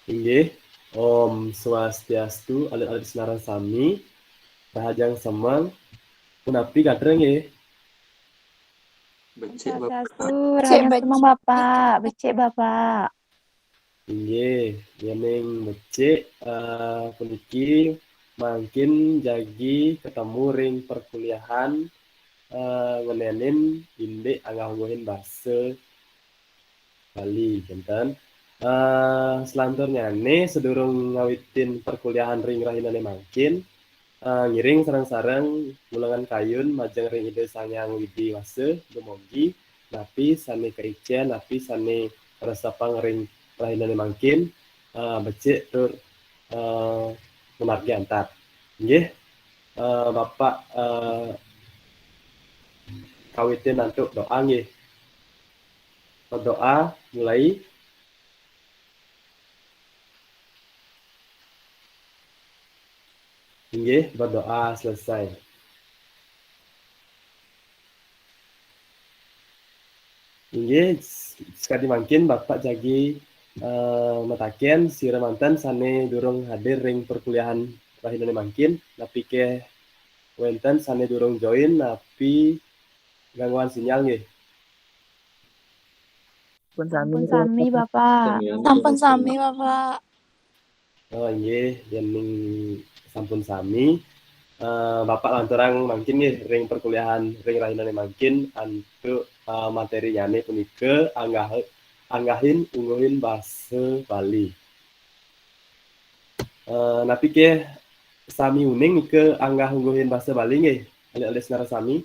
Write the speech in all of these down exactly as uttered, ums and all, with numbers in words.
Inggih, Om Swastiastu, alit-alit sinareng sami, rahajeng semeng, punapi gatra nggih? Becik, Bapak. Swastiastu, rahajeng semeng, Bapak. Becik, Bapak. Inggih, yening becik, eh, puniki mangkin jagi ketemu ring perkuliahan, eh, ngenénin indik anggah-ungguhing basa Bali, kénten. Eh, selanturnyané sadurung ngawitin perkuliahan ring rahinané mangkin, eh, ngiring sareng-sareng ngulangan kayun majeng ring Ida Sang Hyang Widi Wasa, dumogi napi sané kaicén, napi sané resepang ring rahinané mangkin, eh, becik tur, eh, mamargi antar. Inggih, eh, Bapak, eh, kawitin antuk doa nggih. Berdoa, mulai. Inggih, berdoa selesai. Inggih, s-, sakadi mangkin Bapak jagi, eh, mataken sira manten sané durung hadir ring perkuliahan rahinané mangkin, napi ké wénten sané durung join, napi gangguan sinyal nggih. Sampun sami, Bapak. Sampun sami, Bapak. Oh, inggih, yéning sampun sami, eh, Bapak lanturang mangkin nggih ring perkuliahan ring rahinané mangkin antuk, eh, materinyané punika anggah-, anggahin ungguhin basa Bali. Eh, napi ké sami uning nika anggah ungguhin basa Bali nggih, alit-alit sinareng sami?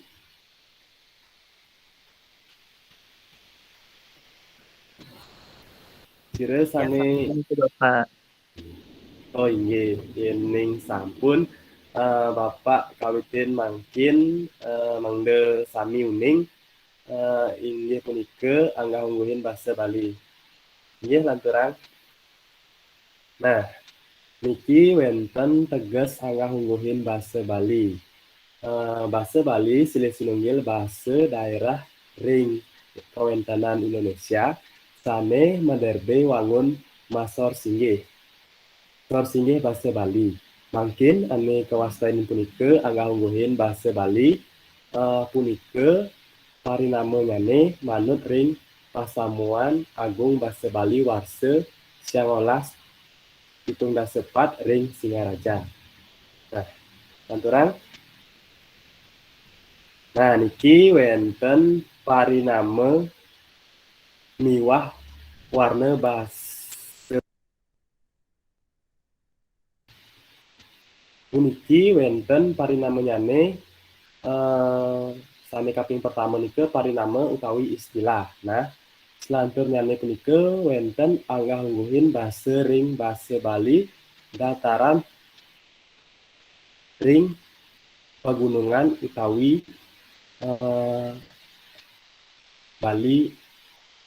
Sira sané sampun, Bapak. Oh, inggih, yéning sampun, eh, Bapak kawitin mangkin, eh, mangda sami uning, eh, inggih punika anggah ungguhin basa Bali. Inggih, lanturang. Nah, niki wénten teges anggah ungguhin basa Bali. Eh, basa Bali silih sinunggil basa daerah ring kawéntenan Indonesia sané madérbé wangun masor singgih. Sor singgih basa Bali. Mangkin ané kawastain punika anggah ungguhin basa Bali, eh, punika parinamanyané manut ring Pasamuan Agung Basa Bali warsa sangalas pitung dasa pat ring Singaraja. Nah, lanturang. Nah, niki wénten parinama miwah warna basa. Puniki wénten parinamanyané, eh, sané kaping pertama nika parinama utawi istilah. Nah, selanturnyané punika wénten anggah ungguhin basa ring basa Bali dataran ring pagunungan utawi, eh, Bali,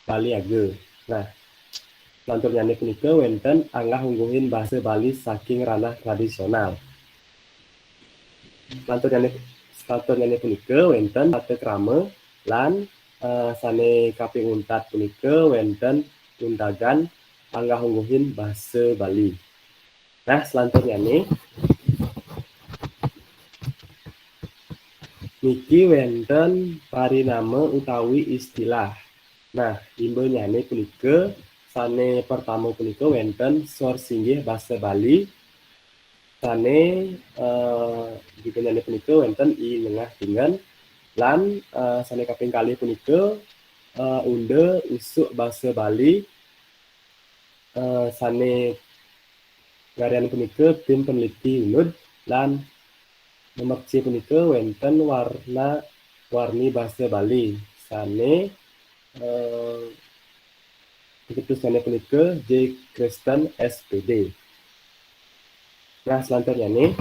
Bali Aga. Nah, selanturnyané punika wénten anggah ungguhin basa Bali saking ranah tradisional. Selanturnyané, selanturnyané punika wénten tata krama lan, eh, sané kaping untat punika wénten undagan anggah ungguhin basa Bali. Nah, selanturnyané niki wénten parinama utawi istilah. Nah, imbanyané punika sané pertama punika wénten sor singgih basa Bali sané, eh, imbanyané punika wénten i nengah tingen lan, eh, sané kaping kalih punika, eh, unda usuk basa Bali, eh, sané garyan punika tim peneliti unud lan nomor C punika wénten warna-warni basa Bali sané, eh, piketusnyané punika J Kristen, S P D. Nah, selanturnyané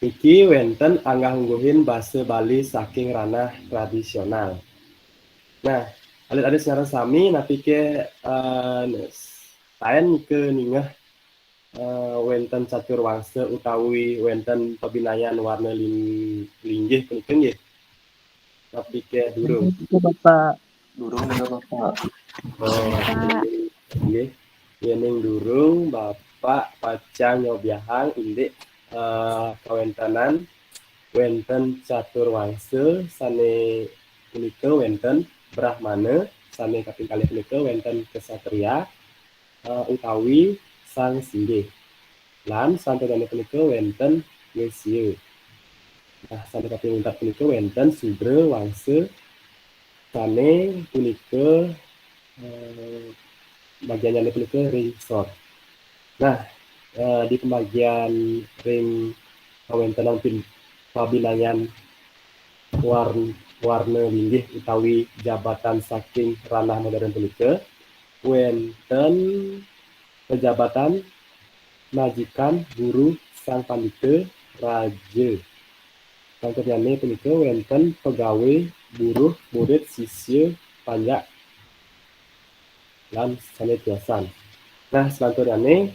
niki wénten anggah ungguhin basa Bali saking ranah tradisional. Nah, alit-alit sareng sami napi ké, eh, taén ké ningeh, eh, wénten catur wangsa utawi wénten pabinayan warna lin-, linggih punika nggih? Napi ké durung? Inggih, Bapak. Durung nika, Bapak. Oh, Pak. Nggih. Yéning durung, Bapak pacang nyobiahang indik eh, kawéntenan wénten catur wangsa sané punika wénten Brahmana, sané kaping kalih punika wénten Ksatria eh, utawi Sang Singgih. Lan sané punika wénten Wesya. Nah, sané kaping untat punika wénten Sudra wangsa sané punika eh, bagiannyané punika ring sor. Nah, eh, di pembagian ring kawéntenan pin- pabinayan war- warna linggih utawi jabatan saking ranah modern punika wénten pejabatan majikan guru sang pandita raja. Kanturnyané punika wénten pegawai buruh murid sisya panjak lan sané tiosan. Nah, selanturnyané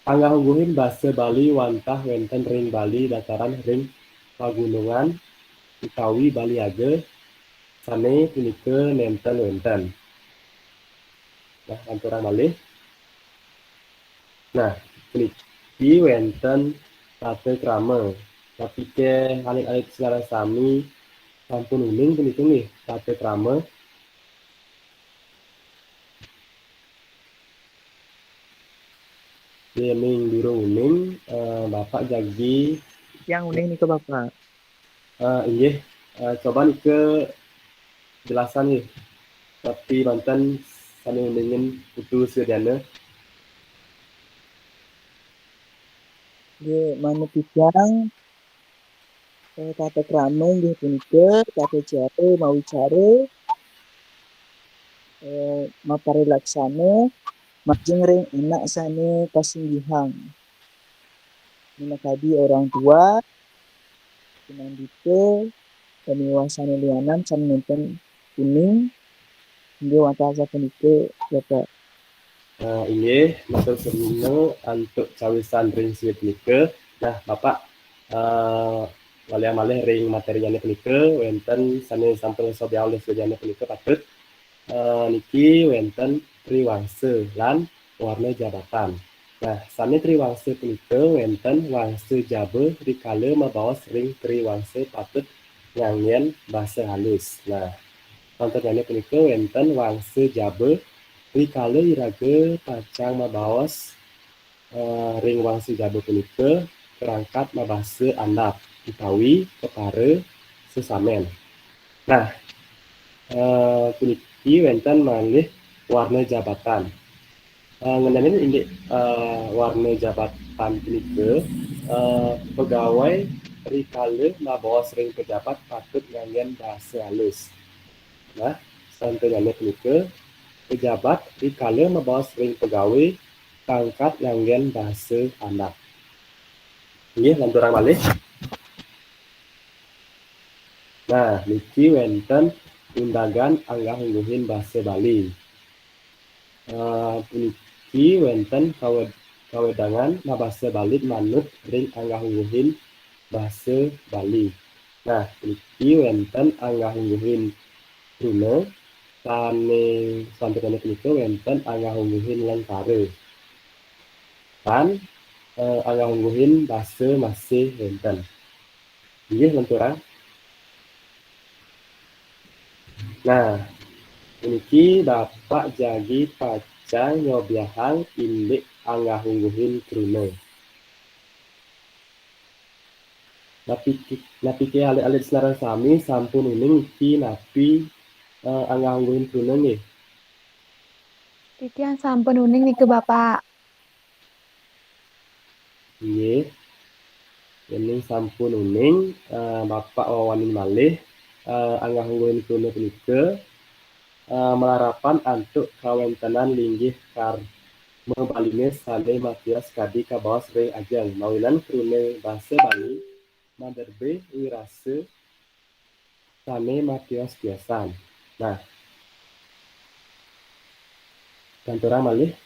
anggah ungguhin basa Bali wantah wénten ring Bali dataran ring pagunungan utawi Bali Aga sané punika nénten wénten. Nah, lanturang malih. Nah, puniki wénten tata krama. Napiké alit-alit sinareng sami sampun uning punika nggih tata krama. Yéning durung uning, eh, Bapak jagi Yang uning nika Bapak. Eh, inggih, eh, coba nika jelasan nggih. Tapi manten sané uningin Putu Sudana. Nggih, manut titiang eh, tata krama inggih punika tata cara mawicara eh, maparilaksana majeng ring anak sané kasinggihang. Minakadi orang tua, pinandita, pamiwah sané lianan sané nénten uning, inggih wantah sapunika, Bapak. Eh, inggih, matur suwun antuk cawisan ring sida punika. Nah, Bapak, eh, malih-malih ring materinyané punika, wénten sané sampun sobiahang olih sida punika patut. Eh, niki wénten triwangsa lan warna jabatan. Nah, sané triwangsa punika wénten wangsa jaba rikala mabaos ring triwangsa patut nganggén basa halus. Nah, kanturnyané punika wénten wangsa jaba rikala iraga pacang mabaos eh, ring wangsa jaba punika karangkat mabasa andap utawi kepara sesamen. Nah, eh, puniki wénten malih warna jabatan. Eh, ngeninin indik eh, warna jabatan punika, eh, pegawai rikala mabaos ring pejabat patut nganggén basa halus. Nah, kanturnyané punika pejabat rikala mabaos ring pegawai karangkat nganggén basa andap. Inggih, lanturang malih. Nah, niki wénten undagan anggah-ungguhin basa Bali. Eh, puniki wénten kawed- kawedangan mabasa Bali manut ring anggah-ungguhin basa Bali. Nah, puniki wénten anggah-ungguhin kruna, sané sampun punika wénten anggah-ungguhin lengkara. Lan eh, anggah-ungguhin basa masih wénten. Inggih, lanturang. Nah, puniki Bapak jagi pacang nyobiahang indik anggah-ungguhin kruna. Napiké, napiké alit-alit sinareng sami sampun uning niki napi eh, anggah-ungguhin kruna nggih? Titiang sampun uning nika Bapak. Inggih. Yéning sampun uning, eh, Bapak wawanin malih eh, anggah-ungguhin kruna punika eh, malarapan antuk kawéntenan linggih karma Baliné sané matios kadi kabaos ring ajeng, mawinan kruna basa Bali maderbé wirasa sané matios-tiosan. Nah, lanturang malih.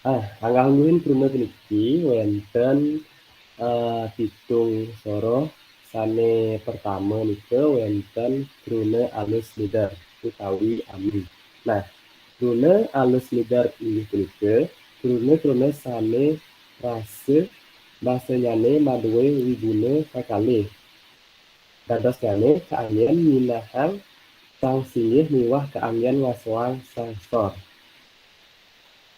Ah, anggah-ungguhing kruna puniki wénten, eh, pitung soroh. Sané pertama nika wénten kruna alus mider utawi ami. Nah, kruna alus mider inggih punika kruna-kruna sané rasa basanyané madué wiguna kakalih. Dadosnyané kaanggén nyinahang sang singgih miwah kaanggén ngasoang sang sor.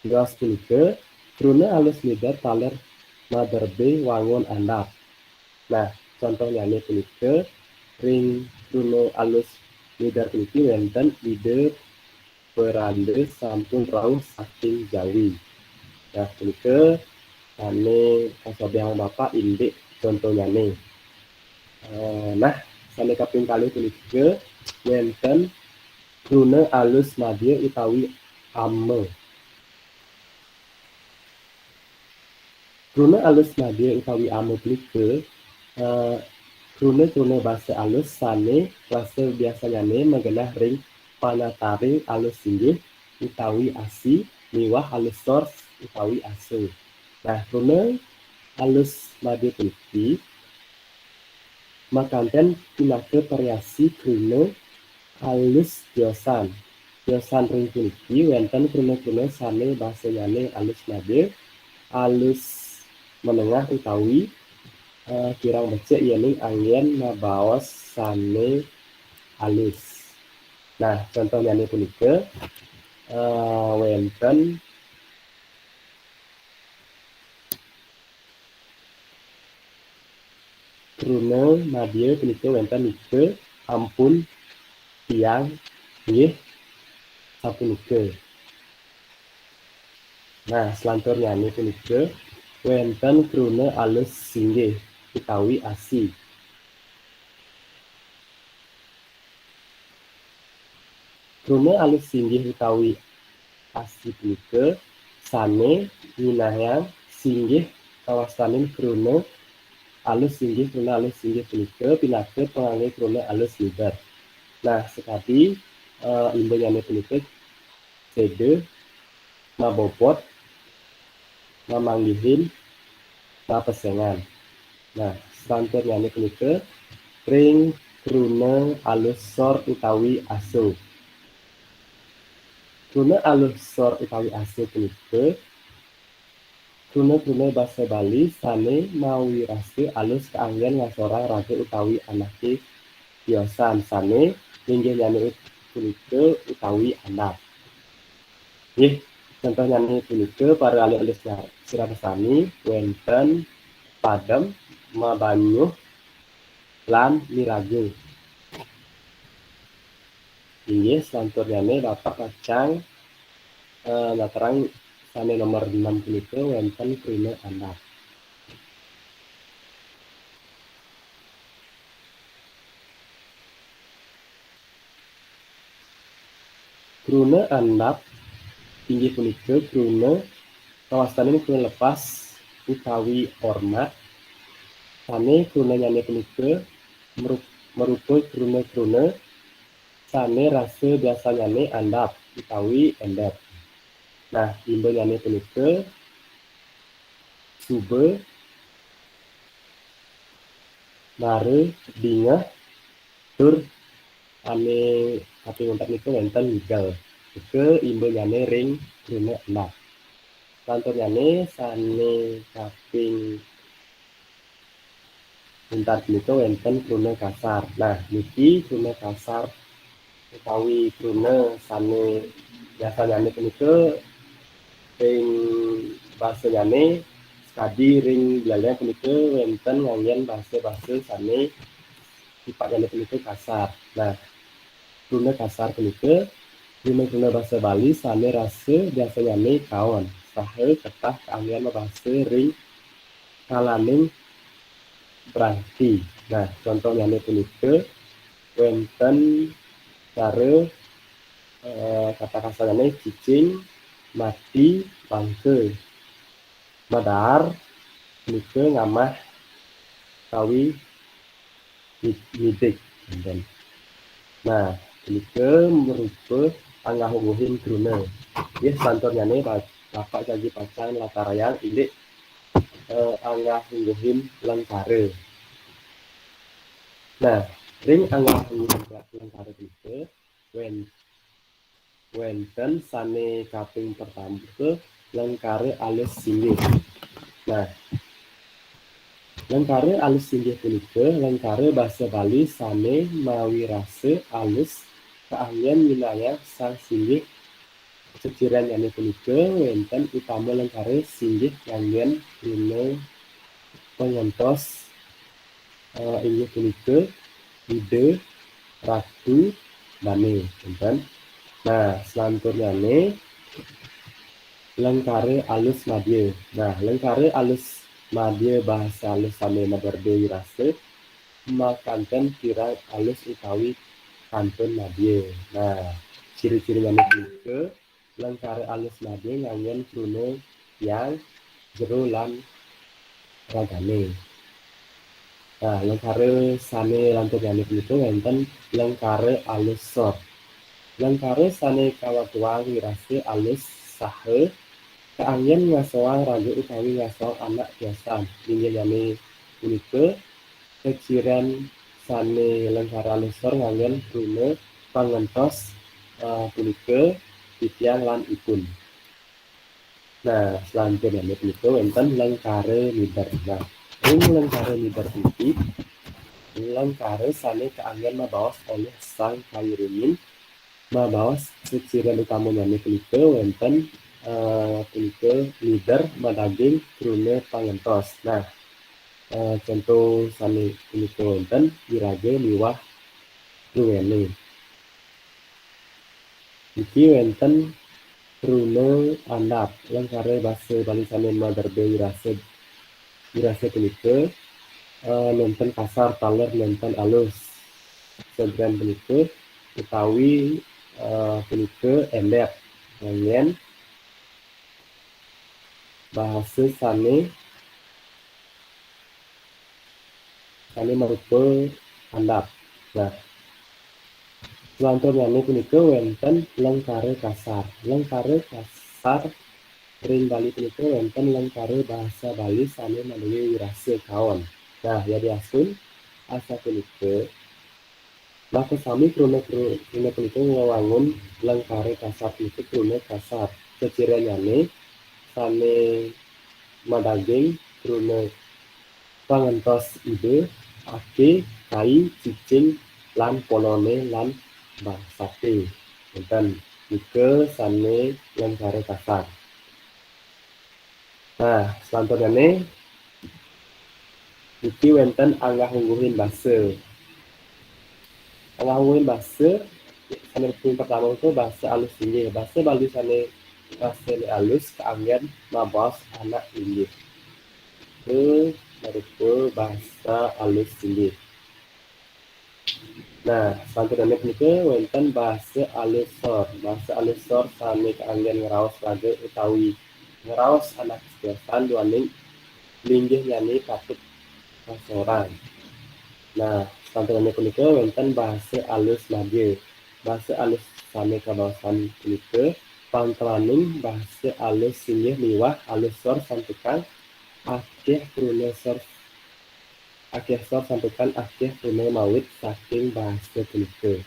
Tios punika, kruna alus mider taler maderbé wangun andap. Nah, contohnyané punika, ring kruna alus mider puniki wénten Ida Peranda sampun rauh saking Jawi. Nah, punika sané kasobiahang Bapak indik contohnyané. Eh, nah, sané kaping kalih punika wénten kruna alus madya utawi ama. Kruna alus madya utawi ama punika, eh, kruna-kruna basa alus sané rasa biasanyané magenah ring panataring alus singgih utawi asi miwah alus sor utawi asa. Nah, kruna alus madya puniki makanten pinaka variasi kruna alus tiosan. Tiosan ring puniki wénten kruna-kruna sané basanyané alus madya, alus menengah utawi, eh, kirang becik yéning anggén mabaos sané alus. Nah, contohnyané punika, eh, wénten kruna madya punika wénten nika, ampun tiang nggih sapunika. Nah, selanturnyané punika wénten kruna alus singgih utawi asi. Kruna alus singgih utawi asi punika sané nyinahang singgih kawastanin kruna alus singgih, kruna alus singgih punika pinaka pangangge kruna alus mider. Nah, sakadi, eh, imbanyané punika séda, mabobot, mamanggihin, mapesengan. Nah, selanturnyané punika ring kruna alus sor utawi asa. Kruna alus sor utawi asa punika kruna-kruna basa Bali sané mawirasa alus kaanggén ngasorang raga utawi anaké tiosan sané linggihnyané punika utawi andap. Nggih, contohnyané punika para alit-alit sira-, sira sami wénten padem, mabanyuh, lan miraga. Inggih, selanturnyané Bapak pacang, eh, natarang sané nomor enam punika wénten kruna andap. Kruna andap inggih punika kruna kawastanin kruna lepas utawi ormat. Sané krunanyané punika merup-, marupa kruna-kruna sané rasa biasanyané andap utawi éndét. Nah, imbanyané punika suba, mara, bingeh, tur ané kaping untat nika wénten ngigel. Nika imbanyané ring kruna andap. Selanturnyané sané kaping untat punika wénten kruna kasar. Nah, niki kruna kasar utawi kruna sané biasanyané punika ring basanyané sakadi ring Bléléng punika wénten nganggén basa-basa sané sipatnyané punika kasar. Nah, kruna kasar punika kruna-kruna basa Bali sané rasa biasanyané kaon saha ketah kaanggén mabasa ring kalaning brahti. Nah, contohnyané punika wénten cara, eh, kata kasarnyané cicing, mati, bangka. Madaar punika ngamah utawi nyi-, nyidik. Nah, punika marupa anggah-ungguhing kruna. Nggih, selanturnyané ba-, Bapak janji pacang latarayang indik, eh, anggah-ungguhing lengkara. Nah, ring anggah-ungguhing lengkara punika, wen-, wenten sane kaping pertama ke lengkara alus singgih. Nah, lengkara alus singgih punika lengkara basa Bali sane mawirasa alus kaanggen nyinayang sang singgih. Cecirennyane punika wenten utama lengkara singgih nganggen kruna pangentos, eh, inggih punika Ida, Ratu, Dane, wenten. Nah, selanturnyane lengkara alus madya. Nah, lengkara alus madya bahasa alus sane maderbe wirasa, makanten kirang alus utawi kantun madya. Nah, ciri-cirinyane punika lengkara alus madya nganggen kruna yang, jero, lan ragane. Nah, lengkara sane lanturnyane punika wenten lengkara alus sor. Lengkara sane kawetuang wirasa alus saha kaanggen ngasoang raga utawi ngasoang anak tiosan. Inggihnyane punika keciren sane lengkara alus sor nganggen kruna pangentos, eh, punika titiang lan ipun. Nah, selanturnyane punika wenten lengkara mider. Nah, ring lengkara mider puniki, lengkara sane kaanggen mabaos olih sang kairingin, mabaos ceciren utamanyane punika wenten, eh, punika mider madaging kruna pangentos. Nah, eh, conto sane punika wenten iraga miwah druene. Niki wenten kruna andap, lengkara basa Bali sane maderbe wirasa, wirasa punika, eh, nenten kasar taler nenten alus. Sedren punika utawi, eh, punika endep, nganggen bahasa sane, sane marupa andap. Nah, selanturnyane punika wenten lengkara kasar. Lengkara kasar ring Bali punika wenten lengkara basa Bali sane maduwe wirasa kaon. Nah, yadiastun asapunika, makasami kruna, kruna punika ngwangun lengkara kasar punika kruna kasar. Cecirennyane sane madaging kruna pangentos Ida, ake, kai, cicing, lan polone, lan bangsate. Wenten nika sane lengkara kasar. Nah, selanturnyane niki wenten anggah-ungguhing basa. Anggah-ungguhing basa sane kaping pertama itu basa alus inggih. Basa Bali sane rasane alus kaanggen mabaos anak inggih. Ke marupa basa alus inggih. Nah, selanturnyane punika wenten basa alus sor. Basa alus sor sane kaanggen ngraos raga utawi ngraos anak tiosan duaning linggihnyane patut kasorang. Nah, selanturnyane punika wenten basa alus madya. Basa alus sane kabaosan punika pantewaning basa alus singgih miwah alus sor santukan akeh kruna sor akeh sor santukan akeh kruna mawit saking basa punika.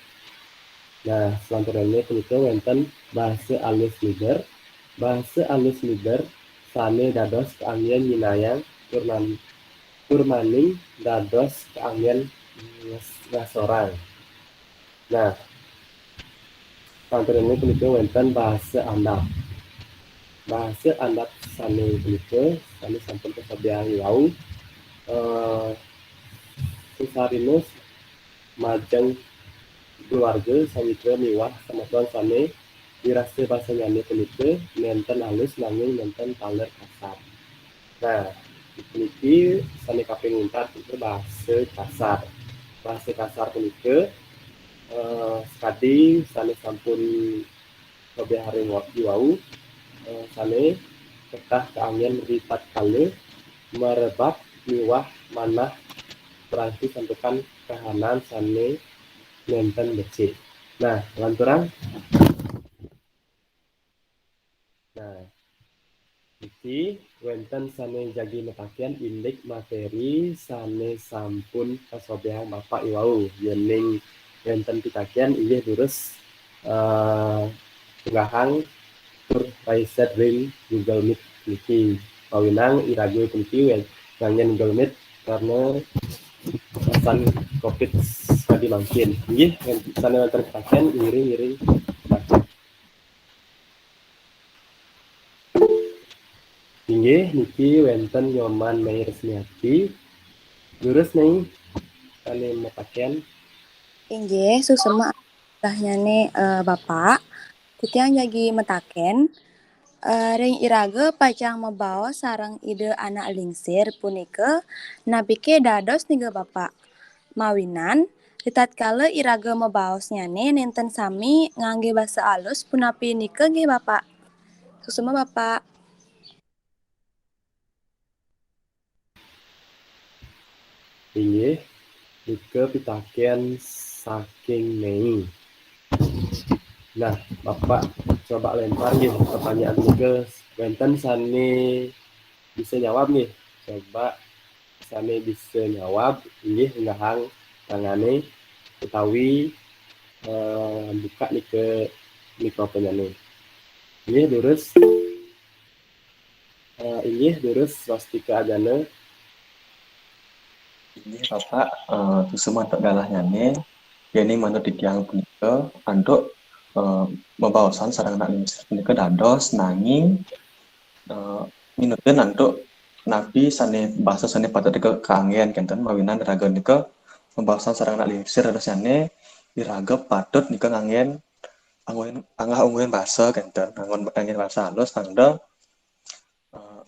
Nah, selanturnyane punika wenten basa alus mider. Basa alus mider sane dados kaanggen nyinayang turman-, turmaning dados kaanggen ngas-, ngasorang. Nah, selanturnyane punika wenten basa andap. Basa andap sane punika sane sampun kasobiahang wau, eh, sesarina majeng keluarga, sawitra miwah semeton sane wirasa basanyane punika nenten alus nanging nenten taler kasar. Nah, puniki sane kaping untat punika basa kasar. Basa kasar punika, eh, sakadi sane sampun kasobiahang wau, eh, sane ketah kaanggen ritatkala marebak miwah manah piranti santukan kahanan sane nenten becik. Nah, lanturang. Nah, Wénten sané jagi mataken indik materi sané sampun kasobiahang Bapak iwau. Yéning wénten pitaken inggih durus, eh, unggahang tur raised ring Google Meet niki. Mawinan iraga puniki wén-, nganggén Google Meet karena alasan covid sakadi mangkin. Inggih, sané wénten pitaken ngiring-ngiring. Inggih, niki wénten Nyoman Mei Resmiati. Durus Mei, sané mataken. Inggih, suksma kasobiahanné, eh, Bapak. Titiang jagi mataken, eh, ring iraga pacang mabaos sareng Ida Anak Lingsir punika, napiké dados nika Bapak? Mawinan, ritatkala iraga mabaosnyané nénten sami nganggé basa alus punapi nika nggih Bapak? Suksma Bapak. Inggih, nika pitaken saking Mei. Nah, Bapak coba lempar nggih pertanyaan nika, wénten sané bisa nyawab nggih. Coba sané bisa nyawab, inggih unggahang tangané utawi, eh, buka nika mikrofonnya nih. Inggih, durus. Eh, inggih, durus Swastika Ajana. Inggih, Bapak, eh, suksma antuk galahnyané, yéning manut titiang punika, antuk, eh, mabaosan sareng Anak Lingsir punika dados, nanging, eh, minutin antuk napi sané basa sané patut nika kaanggén kénten, mawinan iraga nika mabaosan sareng Anak Lingsir dadosnyané, iraga patut nika nganggén angguhin, anggah ungguhin basa kénten, nganggén, nganggén basa alus, mangda, eh,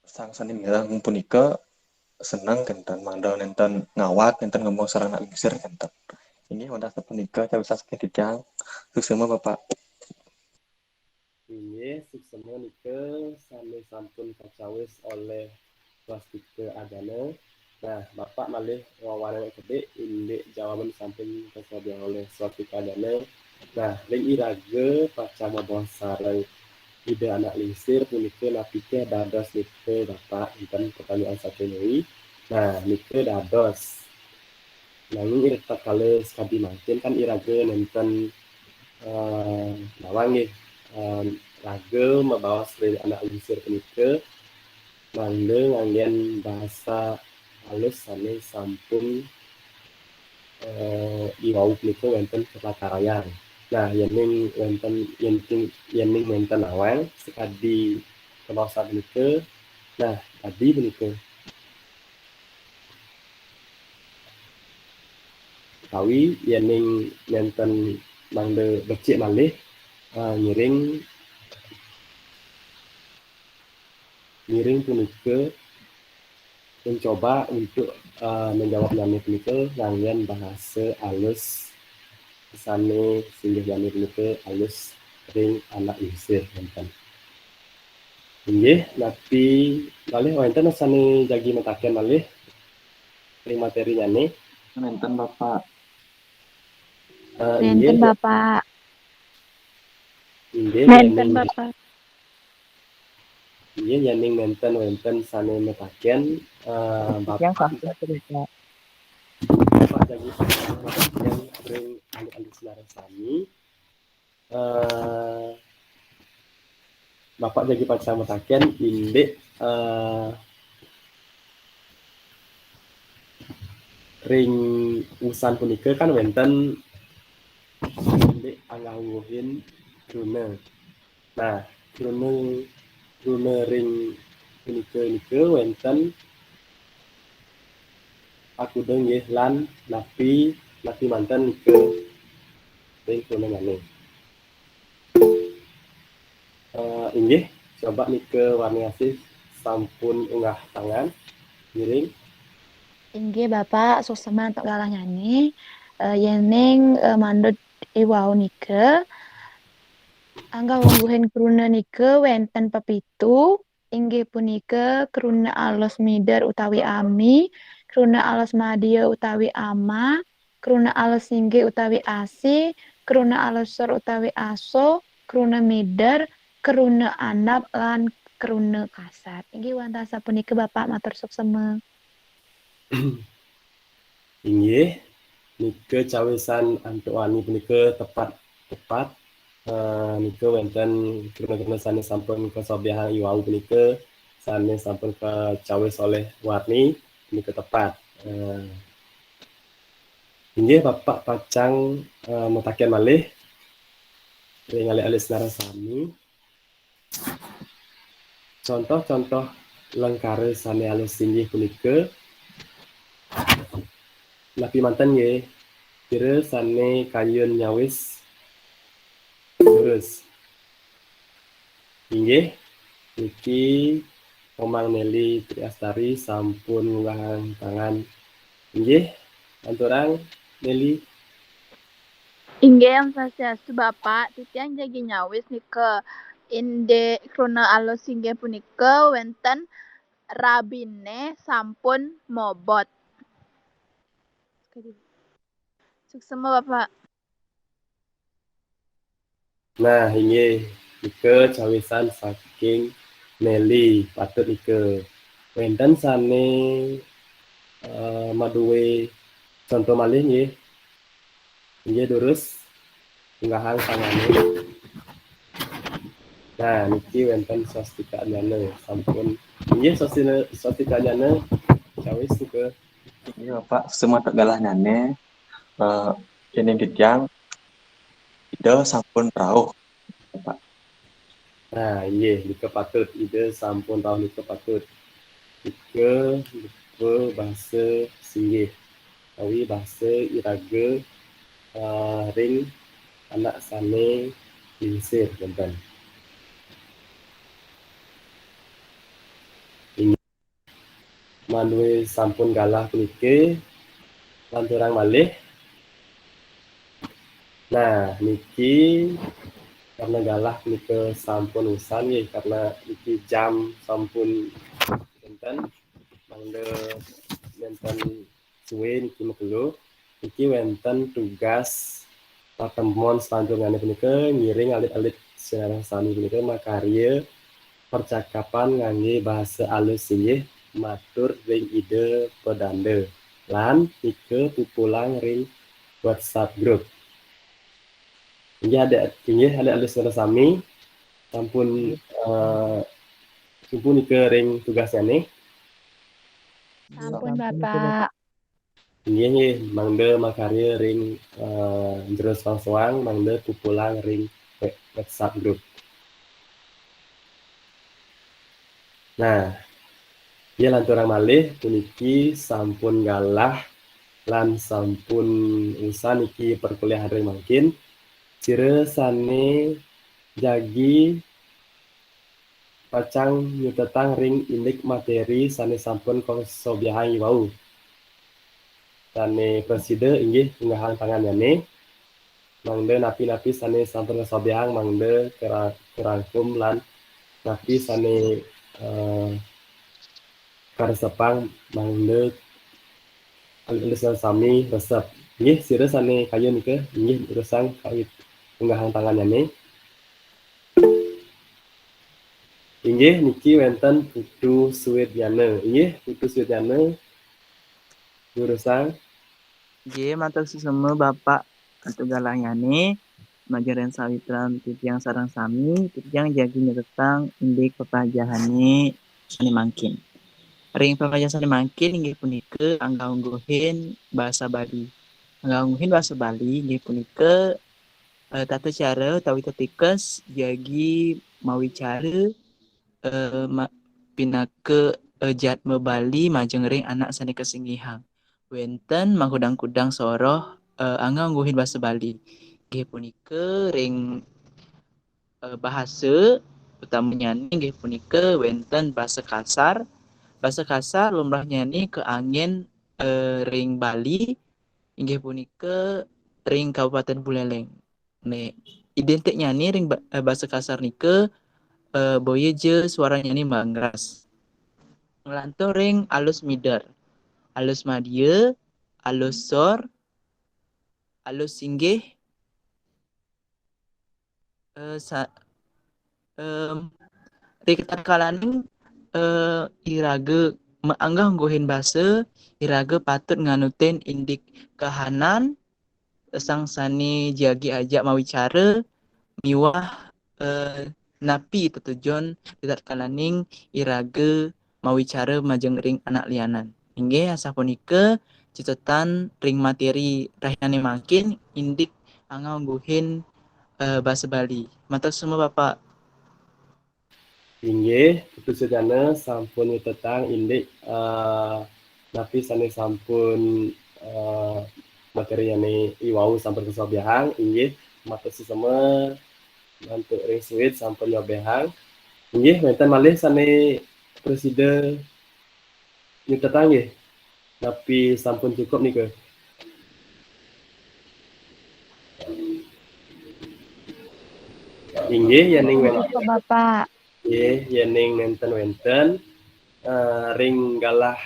sang sané mireng punika seneng kénten, mangda nénten ngawag, nénten ngomong sareng Anak Lingsir kénten. Inggih, wantah sapunika, cawisan saking titiang. Suksma, Bapak. Inggih, suksma nika sané sampun kacawis olih Swastika Ajana. Nah, Bapak malih wawanan kedik indik jawaban sampun kasobiahang olih Swastika Ajana. Nah, ring iraga pacang mabaos sareng Ida Anak Lingsir punika napiké dados nika, Bapak, wénten pertanyaan saking Mei. Nah, nika dados. Nanging ring tatkala sakadi mangkin kan iraga nénten, eh, nawang nggih, eh, raga mabaos ring Anak Lingsir punika mangda nganggén basa alus sané sampun, eh, iwau punika wénten kalatarayang. Nah, yéning wénten, yéning, yéning nénten nawang sakadi kabaosan punika, nah, dadi punika. Utawi yéning nénten mangda becik malih, eh, ngiring, ngiring punika mencoba untuk, eh, menjawabnyané punika nganggén bahasa alus sané singgih jani punika alus ring Anak Lingsir wénten. Inggih, napi malih wénten sané jagi mataken malih ring materinyané? Nénten, Bapak. Eh, inggih, Bapak. Inggih, nénten, Bapak. Inggih, yéning nénten wénten sané mataken, eh, Bapak, Bapak jagi pacang mataken ring alit-alit sinareng sami. Eh, Bapak jagi pacang mataken indik, eh, ring wusan punika kan wénten indik anggah-ungguhin kruna. Nah, kruna, kruna ring punika nika wénten akuda nggih lan napi, napi manten nika ring kruna nyané. Eh, inggih, coba nika Warni Asih sampun unggah tangan, ngiring. Inggih, Bapak, suksma antuk galahnyané, eh, yéning, eh, manut iwau nika, anggah-ungguhin kruna nika wénten pepitu, inggih punika kruna alus mider utawi ami, kruna alus madya utawi ama, kruna alus singgih utawi asi, kruna alus sor utawi aso, kruna mider, kruna andap, lan kruna kasar. Inggih wantah sapunika Bapak, matur suksema. Inggih, nika cawisan antuk wani punika tepat, tepat. Eh, nika wenten kruna-kruna sane sampun kasobiahang iwau punika, sane sampun kacawis oleh warni punika tepat. Eh, inggih, Bapak pacang, eh, mataken malih ring alit-alit sinareng sami. Contoh-contoh lengkara sane alus singgih punika napi manten nggih? Sira sane kayun nyawis durus. Inggih, niki Komang Nelly Triastari sampun ngunggahang tangan. Inggih, lanturang Nelly. Inggih, Om Swastiastu, Bapak. Titiang jagi nyawis nika, indik kruna alus singgih punika wenten rabine sampun mobot. Suksema, Bapak. Nah, inggih, nika cawisan saking Nelly, patut nika. Wenten sane, eh, madue contoh malih nggih. Inggih, durus. Ngunggahang tangane. Nah, niki wenten swastika nyana sampun. Inggih, swastika, swastika nyana cawis nika. Iya, Pak, semua tak galahnyane, eh, ini titiang, Ida sampun rauh, Pak. Nah, inggih, nika patut. Ida sampun rauh nika patut. Nika rupa basa singgih, utawi basa iraga, eh, ring anak sane lingsir, wenten. Inggih. Manue sampun galah puniki, lanturang malih. Nah, niki karena galah punika sampun usan nggih, karena niki jam sampun wenten, mangda nenten suwe niki makelo. Niki wenten tugas patemon selanturnyane punika ngiring alit-alit sinareng sami punika makarya percakapan ngangge basa alus singgih matur ring Ida Pedanda lan nika pupulang ring WhatsApp group. Inggih adik, inggih alit-alit sinareng sami sampun, eh, sampun nika ring tugasnyane. Sampun, Bapak. Inggih, inggih, mangda makarya ring, eh, jero soang-soang, mangda pupulang ring WhatsApp group. Nah, ya lanturang malih puniki sampun galah lan sampun usan niki perkuliahan ring mangkin. Sira sane jagi pacang nyutetang ring indik materi sane sampun kasobiahang iwau. Sane prasida inggih ngunggahang tangannyane, mangda napi-napi sane sampun kasobiahang mangda kara-, karangkum lan napi sane, eh, karesepang mangda alit-alit sami resep. Inggih, sira sane kayun nika, inggih durusang kawit ngunggahang tangannyane. Inggih, niki wenten Putu Suwidnyana. Inggih, Putu Suwidnyana. Durusang. Nggih, matur suksma Bapak antuk galahnyane, majeng ring sawitran titiang sareng sami, titiang jagi nyutetang indik pepajahane sane mangkin. Ring pepajah sane mangkin inggih punika anggah-ungguhin basa Bali. Anggah-ungguhin basa Bali inggih punika, eh, tata cara utawi tetikes jagi mawicara, eh, ma-, pinaka, eh, jadma Bali majeng ring anak sane kasinggihang. Wenten makudang-kudang soroh, eh, anggah-ungguhin basa Bali. Inggih punika ring, eh, bahasa utamanyane inggih punika wenten basa kasar. Basa kasar lumrahnyane kaanggen, eh, ring Bali inggih punika ring Kabupaten Buleleng. Nah, identiknyane ring ba-, eh, basa kasar nika, eh, boya ja suaranyane mangras. Nglantur ring alus mider, alus madya, alus sor, alus singgih, eh, sa-, em, Ri tatkalaning, eh, iraga maanggah ngguhin basa, iraga patut nganutin indik kahanan, sang sané jagi ajak mawicara, miwah, eh, napi tetujon ri tatkalaning iraga mawicara majeng ring anak lianan. Inggih, asapunika catetan ring materi rahinané mangkin indik anggah ngguhin, eh, basa Bali. Matur suksma, Bapak. Inggih, Putu Sujana sampun nyetetang indik, eh, napi sané sampun, eh, materinyané iwau sampun kasobiahang, inggih, matur suksma antuk ring suid sampun nyobiahang. Inggih, wénten malih sané prasida nyetetang nggih. Napi sampun cukup nika? Inggih, yéning wénten. Cukup, Bapak. Inggih, yéning nénten wénten, eh, ring galah,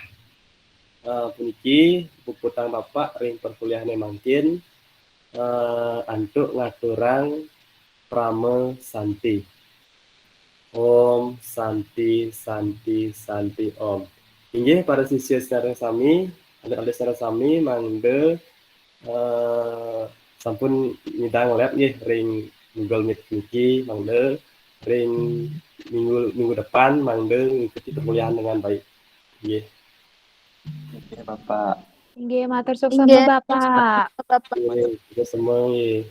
eh, puniki puputang Bapak ring perkuliahané mangkin, eh, antuk ngaturang parama santi. Om Santi, Santi, Santi Om. Inggih, para sisia sareng sami, alit-alit sareng sami, mangda, eh, sampun nyidang live nggih ring Google Meet niki, mangda ring minggu, minggu depan, mangda ngikuti perkuliahan dengan baik. Nggih. Nggih, Bapak. Inggih, matur suksma, Inggih. Bapak. Bapak. Nggih, kita semua nggih.